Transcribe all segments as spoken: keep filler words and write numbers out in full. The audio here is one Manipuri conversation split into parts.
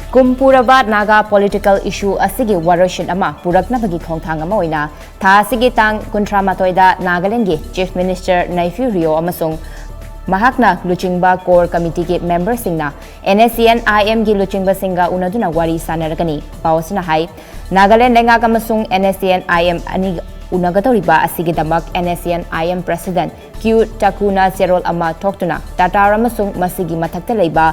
ꯀꯨꯝ ꯄꯨꯔꯕ ꯅꯥꯒꯥ ꯄꯣꯂꯤꯇꯤꯀꯦꯜ ꯏꯁꯨ ꯑꯁꯤꯒꯤ ꯋꯥꯔꯣꯏꯁꯤꯟ ꯑꯃ ꯄꯨꯔꯛꯅꯕꯒꯤ ꯈꯣꯡꯊꯥꯡ ꯑꯃ ꯑꯣꯏꯅ ꯊꯥ ꯑꯁꯤꯒꯤ ꯇꯥꯡ ꯀꯨꯟꯊ꯭ꯔꯥ ꯃꯥꯊꯣꯏꯗ ꯅꯥꯒꯥꯂꯦꯟꯒꯤ ꯆꯤꯐ ꯃꯤꯅꯤꯁꯇꯔ ꯅꯩꯐꯤꯌꯨ ꯔꯤꯑꯣ ꯑꯃꯁꯨꯡ ꯃꯍꯥꯛꯅ ꯂꯨꯆꯤꯡꯕ ꯀꯣꯔ ꯀꯃꯤꯇꯤꯒꯤ ꯃꯦꯝꯕꯔꯁꯤꯡꯅ NSCN-IMꯒꯤ ꯂꯨꯆꯤꯡꯕꯁꯤꯡꯒ ꯎꯅꯗꯨꯅ ꯋꯥꯔꯤ ꯁꯥꯟꯅꯔꯒꯅꯤ꯫ ꯄꯥꯎ ꯑꯁꯤꯅ ꯍꯥꯏ, ꯅꯥꯒꯥꯂꯦꯟ ꯂꯩꯉꯥꯛ ꯑꯃꯁꯨꯡ NSCN-IM ꯑꯅꯤ ꯎꯅꯒꯗꯧꯔꯤꯕ ꯑꯁꯤꯒꯤꯗꯃꯛ NSCN-IM ꯄ꯭ꯔꯦꯁꯤꯗꯦꯟꯠ ꯀ꯭ꯌꯨ ꯇꯥꯀꯨꯅ ꯆꯦꯔꯣꯜ ꯑꯃ ꯊꯣꯛꯇꯨꯅ ꯇꯥꯇꯥꯔ ꯑꯃꯁꯨꯡ ꯃꯁꯤꯒꯤ ꯃꯊꯛꯇ ꯂꯩꯕ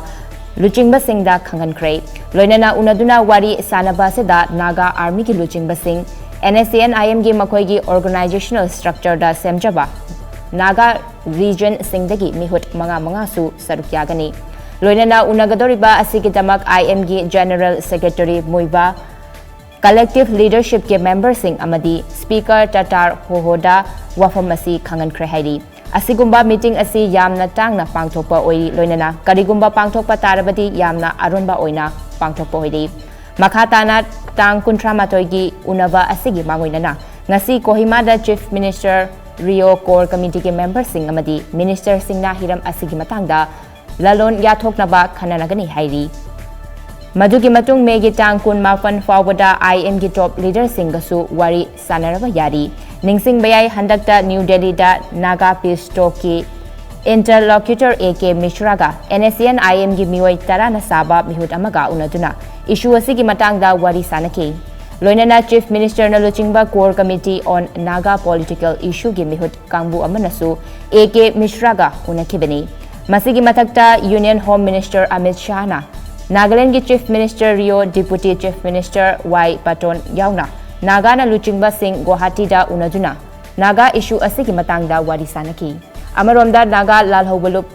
ꯂꯨꯆꯤꯡꯕꯁꯤꯡꯗ ꯈꯪꯍꯟꯈ꯭ꯔꯦ꯫ ꯂꯣꯏꯅꯅ ꯎꯅꯗꯨꯅ ꯋꯥꯔꯤ ꯁꯥꯟꯅꯕ ꯑꯁꯤꯗ ꯅꯥꯒꯥ ꯑꯥꯔꯃꯤꯒꯤ ꯂꯨꯆꯤꯡꯕꯁꯤꯡ, NSCN-IMꯒꯤ ꯃꯈꯣꯏꯒꯤ ꯑꯣꯔꯒꯅꯥꯏꯖꯦꯁꯅꯦꯜ ꯁ꯭ꯇ꯭ꯔꯛꯆꯔꯗ ꯁꯦꯝꯖꯕ ꯅꯥꯒꯥ ꯔꯤꯖꯟꯁꯤꯡꯗꯒꯤ ꯃꯤꯍꯨꯠ ꯃꯉꯥ ꯃꯉꯥꯁꯨ ꯁꯔꯨꯛ ꯌꯥꯒꯅꯤ꯫ ꯂꯣꯏꯅꯅ ꯎꯅꯒꯗꯧꯔꯤꯕ ꯑꯁꯤꯒꯤꯗꯃꯛ IMꯒꯤ ꯖꯦꯅꯔꯦꯜ ꯁꯦꯀ꯭ꯔꯦꯇꯔꯤ ꯃꯨꯏꯕꯥ, ꯀꯂꯦꯛꯇꯤꯚ ꯂꯤꯗꯔꯁꯤꯞꯀꯤ ꯃꯦꯝꯕꯔꯁꯤꯡ ꯑꯃꯗꯤ ꯁ꯭ꯄꯤꯀꯔ ꯇꯥꯇꯥꯔ ꯍꯣꯍꯣꯗ ꯋꯥꯐꯝ ꯑꯁꯤ ꯈꯪꯍꯟꯈ꯭ꯔꯦ ꯍꯥꯏꯔꯤ꯫ ꯑꯁꯤꯒꯨꯝꯕ ꯃꯤꯇꯤꯡ ꯑꯁꯤ ꯌꯥꯝꯅ ꯇꯥꯡꯅ ꯄꯥꯡꯊꯣꯛꯄ ꯑꯣꯏꯔꯤ, ꯂꯣꯏꯅꯅ ꯀꯔꯤꯒꯨꯝꯕ ꯄꯥꯡꯊꯣꯛꯄ ꯇꯥꯔꯕꯗꯤ ꯌꯥꯝꯅ ꯑꯔꯣꯟꯕ ꯑꯣꯏꯅ ꯄꯥꯡꯊꯣꯛꯄ ꯑꯣꯏꯔꯤ꯫ ꯃꯈꯥ ꯇꯥꯅ ꯇꯥꯡ ꯀꯨꯟꯊ꯭ꯔꯥ ꯃꯥꯊꯣꯏꯒꯤ ꯎꯅꯕ ꯑꯁꯤꯒꯤ ꯃꯥꯡꯑꯣꯏꯅꯅ ꯉꯁꯤ ꯀꯣꯍꯤꯃꯥꯗ ꯆꯤꯐ ꯃꯤꯅꯤꯁꯇꯔ ꯔꯤꯑꯣ ꯀꯣꯔ ꯀꯃꯤꯇꯤꯒꯤ ꯃꯦꯝꯕꯔꯁꯤꯡ ꯑꯃꯗꯤ ꯃꯤꯅꯤꯁꯇꯔꯁꯤꯡꯅ ꯍꯤꯔꯝ ꯑꯁꯤꯒꯤ ꯃꯇꯥꯡꯗ ꯂꯂꯣꯟ ꯌꯥꯊꯣꯛꯅꯕ ꯈꯟꯅꯔꯒꯅꯤ ꯍꯥꯏꯔꯤ꯫ ꯃꯗꯨꯒꯤ ꯃꯇꯨꯡ ꯃꯦꯒꯤ ꯇꯥꯡ ꯀꯨꯟ ꯃꯥꯄꯟ ꯐꯥꯎꯕꯗ IMꯒꯤ ꯇꯣꯞ ꯂꯤꯗꯔꯁꯤꯡꯒꯁꯨ ꯋꯥꯔꯤ ꯁꯥꯟꯅꯔꯕ ꯌꯥꯔꯤ꯫ ꯅꯤꯡꯁꯤꯡꯕ ꯌꯥꯏ, ꯍꯟꯗꯛꯇ ꯅ꯭ꯌꯨ ꯗꯦꯜꯂꯤꯗ ꯅꯥꯒꯥ ꯄꯤꯁ ꯇꯣꯛꯀꯤ ꯏꯟꯇꯔꯂꯣꯀ꯭ꯌꯨꯇꯔ A K ꯃꯤꯁ꯭ꯔꯥꯒ NSCN-IMꯒꯤ ꯃꯤꯑꯣꯏ ꯇꯔꯥꯅ ꯁꯥꯕ ꯃꯤꯍꯨꯠ ꯑꯃꯒ ꯎꯅꯗꯨꯅ ꯏꯁꯨ ꯑꯁꯤꯒꯤ ꯃꯇꯥꯡꯗ ꯋꯥꯔꯤ ꯁꯥꯟꯅꯈꯤ꯫ ꯂꯣꯏꯅꯅ ꯆꯤꯐ ꯃꯤꯅꯤꯁꯇꯔꯅ ꯂꯨꯆꯤꯡꯕ core committee on Naga political ꯏꯁꯨꯒꯤ ꯃꯤꯍꯨꯠ ꯀꯥꯡꯕꯨ ꯑꯃꯅꯁꯨ A K ꯃꯤꯁ꯭ꯔꯥꯒ ꯎꯅꯈꯤꯕꯅꯤ꯫ ꯃꯁꯤꯒꯤ ꯃꯊꯛꯇ ꯌꯨꯅꯤꯌꯟ ꯍꯣꯝ ꯃꯤꯅꯤꯁꯇꯔ ꯑꯃꯤꯠ ꯁꯥꯍꯅ ꯅꯥꯒꯥꯂꯦꯟꯒꯤ chief minister Rio, deputy chief minister Y Patton ꯌꯥꯎꯅ ꯅꯥꯒꯥꯅ ꯂꯨꯆꯤꯡꯕꯁꯤꯡ ꯒꯨꯋꯥꯍꯥꯇꯤꯗ ꯎꯅꯗꯨꯅ ꯅꯥꯒꯥ ꯏꯁꯨ ꯑꯁꯤꯒꯤ ꯃꯇꯥꯡꯗ ꯋꯥꯔꯤ ꯁꯥꯟꯅꯈꯤ꯫ ꯑꯃꯔꯣꯝꯗ ꯅꯥꯒꯥ ꯂꯥꯜꯍꯧꯕ ꯂꯨꯞ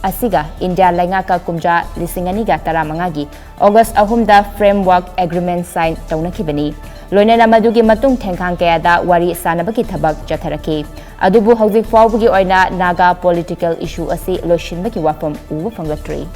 ꯑꯁꯤꯒ ꯏꯟꯗꯤꯌꯥ ꯂꯩꯉꯥꯛꯀ ꯀꯨꯝꯖꯥ ꯂꯤꯁꯤꯡ ꯑꯅꯤꯒ ꯇꯔꯥꯃꯉꯥꯒꯤ ꯑꯣꯒꯁ ꯑꯍꯨꯝꯗ ꯐ꯭ꯔꯦꯝꯋꯥꯔꯛ ꯑꯦꯒ꯭ꯔꯤꯃꯦꯟ ꯁꯥꯏꯟ ꯇꯧꯅꯈꯤꯕꯅꯤ꯫ ꯂꯣꯏꯅꯅ ꯃꯗꯨꯒꯤ ꯃꯇꯨꯡ ꯊꯦꯡꯈꯥꯡ ꯀꯌꯥꯗ ꯋꯥꯔꯤ ꯁꯥꯟꯅꯕꯒꯤ ꯊꯕꯛ ꯆꯠꯊꯔꯛꯈꯤ꯫ ꯑꯗꯨꯕꯨ ꯍꯧꯖꯤꯛ ꯐꯥꯎꯕꯒꯤ ꯑꯣꯏꯅ ꯅꯥꯒꯥ ꯄꯣꯂꯤꯇꯤꯀꯦꯜ ꯏꯁꯨ ꯑꯁꯤ ꯂꯣꯏꯁꯤꯟꯕꯒꯤ ꯋꯥꯐꯝ ꯎꯕ ꯐꯪꯂꯛꯇ꯭ꯔꯤ꯫